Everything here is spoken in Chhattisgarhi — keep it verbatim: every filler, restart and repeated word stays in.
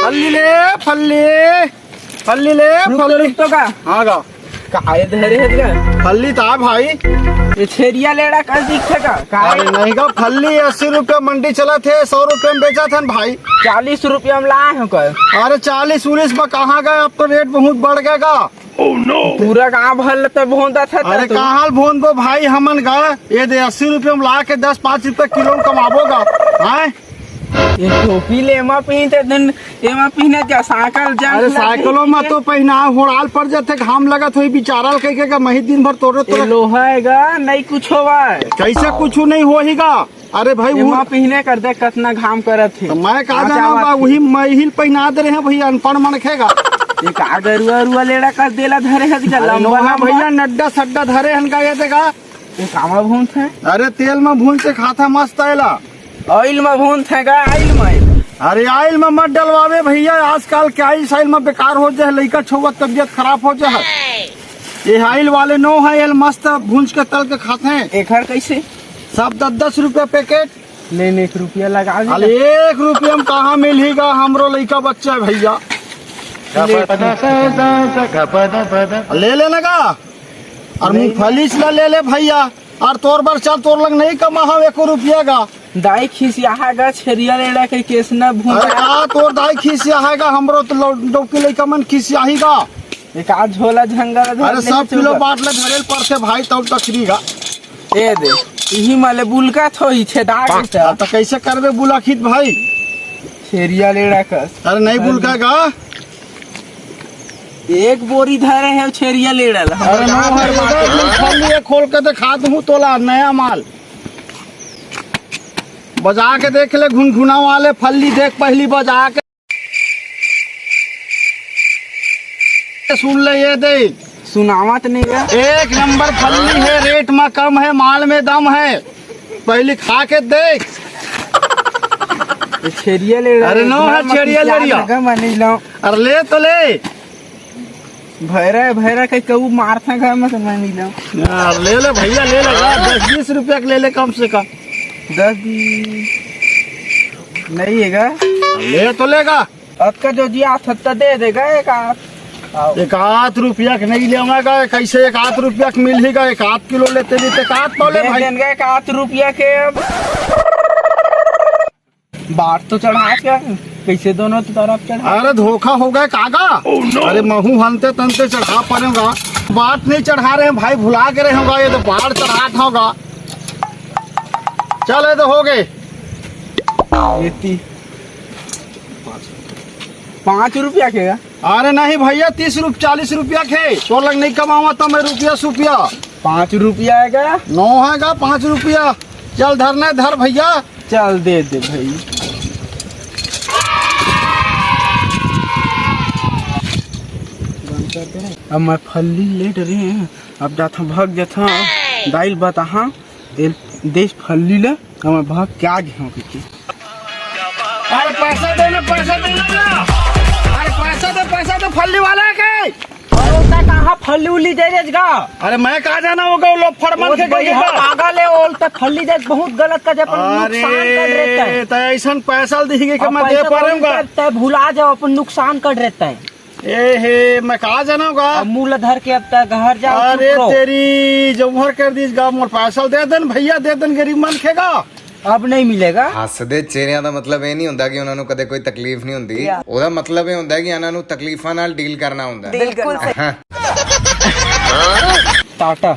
फल्ली ले, फल्ली, फल्ली ले, रुक तो, फल्ली। रुक तो का? हाँ गा। काय धरे हे गा? फल्ली ता भाई। ये छेरिया लेड़ा कस दिखथे का? काय? अरे नहीं गा, फल्ली अस्सी रुपया मंडी चलत हे, सौ रुपया में बेचत हन भाई। चालीस रुपया में लाए हो का? अरे चालीस उलीस में कहाँ गए, अब तो रेट बहुत बढ़ गया गा। पूरा गांव भर ल त भोंदत हे अरे तू। कहाँ ल भोंदबो भाई हमन गा, ये दे अस्सी रुपया में ला के दस पाँच रुपया किलो में कमाबो गा। हाँ? ये टोपी ले एमा पहिनथे, दिन एमा पहिने जा साइकिल जा अरे साइकिलो में तो पहिना होड़ाल पड़ जाथे, घाम लगत होही बिचारा ल कहिके गा, मही दिन भर तोरे ये तोरे। लोहा हे गा, नहीं कुछ होवा। कैसे कुछ नहीं होही गा? अरे भाई एमा वो पहिने कर दे कतना घाम करत हे। तो मैं का हाँ, जाना चावत बा, हे। वही मैं ही पहिना दे रहे हैं भैया, अनपढ़ मनखे गा। ये का गरुआ रुआ लेड़ा कर देला धरे हे गा, अरे लंबा लोहा लंबा। भैया नड्डा सड्डा धरे हन गा, ये देखा। ये कामा भूंज हे? अरे तेल में भूंज के खाता मस्त आयला। ऑयल में भूंज हे गा, ऑयल में। अरे ऑयल में मत डलवावे भैया, आजकल के ऑयल साइल में बेकार हो जाए, लइका छुआ तबियत खराब हो जाए। ये ऑयल वाले नो है, ये मस्त भूंज के तल के खाते हैं। एकर कैसे? सब दस दस रुपया पैकेट। ले ले, एक रुपया लगा दे। अरे एक रुपया में कहाँ मिलही गा, हमरो लइका बच्चा है भैया। ले लेना गा। और नहीं। मूंगफली ला ले ले भैया। और तोर बर चल, तोर लग नहीं कमा हव एको रुपया गा। दाई खिसियाहा गा, छेरिया लेड़ा के केस न भूंजा। अरे का तोर दाई खिसियाहा गा, हमरो तो लौ-, डौकी लइका मन खिसियाही गा। एक आध झोला झंगल धर अरे ले सब चल किलो बा। बांट ले धरे ल पड़थे भाई, तब तकरी गा। ए दे, इही माले बुलका थोई छेदा के हाँ, त कैसे करबे बुलाखित भाई? छेरिया लेड़ा कस। अरे नहीं बुलका गा। एक बोरी धरे हे छेरिया लेड़ा ला। अरे नो हर बात है, फल्ली खोल के दिखा दूं तोला नया माल। बजा के देख ले, घुनघुना वाले फल्ली देख पहली बजा के। सुन ले ये दे। सुनावत नहीं है। एक नंबर फल्ली है, रेट में कम है, माल में दम है। पहली खा के देख। ये छेरिया लेड़ा अरे ला, नो है, इतना छेरिया मत लेड़िया। लगा, मैं नहीं लाऊं। अरे ले तो ले। भैरा, भैरा के कहू मारथे घर में तो मैं नहीं लाऊं। अरे ले ले भैया, ले ले, दस बीस रुपया के ले ले कम से कम। दस बीस नहीं है गा? ले तो लेगा। अतका जो जी आत हत्ता दे देगा एक आध। आओ। एक आध रुपया के नहीं लेवागा, कैसे एक आध रुपया के मिलही गा, एक आध किलो लेते नहीं तो एक आध पाव ले दे भाई। देंगे एक आध रुपया के अब। बाट तो चढ़ा के, कैसे दोनों तरफ चढ़ा? अरे धोखा हो गया कागा। अरे महू हनते तनते चढ़ा पड़ेगा। बाट नहीं चढ़ा रहे हैं भाई, भुला के रहे होगा, ये तो बाट चढ़ात होगा। चल ये तो हो गए। ये ती-, पाँच रुपया के? अरे नहीं भैया, तीस रुप-, चालीस रुपया के, तोर लग नहीं कमावा तो मैं रुपया सुपया। पाँच रुपया आएगा? नो आएगा पाँच रुपया। चल धरना धर भैया। चल दे दे भाई। अब मैं फल्ली ले डरे हैं, अब जाथा भाग जाथा, दाइल बताहा। तेल देश फल्ली ला, हमर भाग क्या गे हो के। अरे पैसा दे ना, पैसा दे ना। अरे पैसा दे, पैसा दे फल्ली वाला के। अरे ओता कहाँ फल्ली उल्ली दे देगा? अरे मैं कहाँ जाना होगा, वो लोग फड़मन के गई है। पागल है, ओल तक फल्ली दे, बहुत गलत कर दे, अपन नुकसान कर रहता है। अरे तो ऐसा पैसा दिखेगा कि मैं दे पाऊंगा। तय भुला जाओ, अपन नुकसान कर रहता है। ए हे, मैं कहा जाना होगा? अब मुंह ला धर के अब तक घर जाओ, अरे चुप रहो। तेरी जौहर कर दीस गा, मोर पैसा दे देन भैया, दे देन, गरीब मन खेगा। अब नहीं मिलेगा। ਹੱਸਦੇ ਚਿਹਰਿਆਂ ਦਾ ਮਤਲਬ ਇਹ ਨਹੀਂ ਹੁੰਦਾ ਕਿ ਉਹਨਾਂ ਨੂੰ ਕਦੇ ਕੋਈ ਤਕਲੀਫ ਨਹੀਂ ਹੁੰਦੀ। या। ਉਹਦਾ ਮਤਲਬ ਇਹ ਹੁੰਦਾ ਕਿ ਇਹਨਾਂ ਨੂੰ ਤਕਲੀਫਾਂ ਨਾਲ ਡੀਲ ਕਰਨਾ ਹੁੰਦਾ। बिल्कुल सही। ਹਾਂ। टाटा।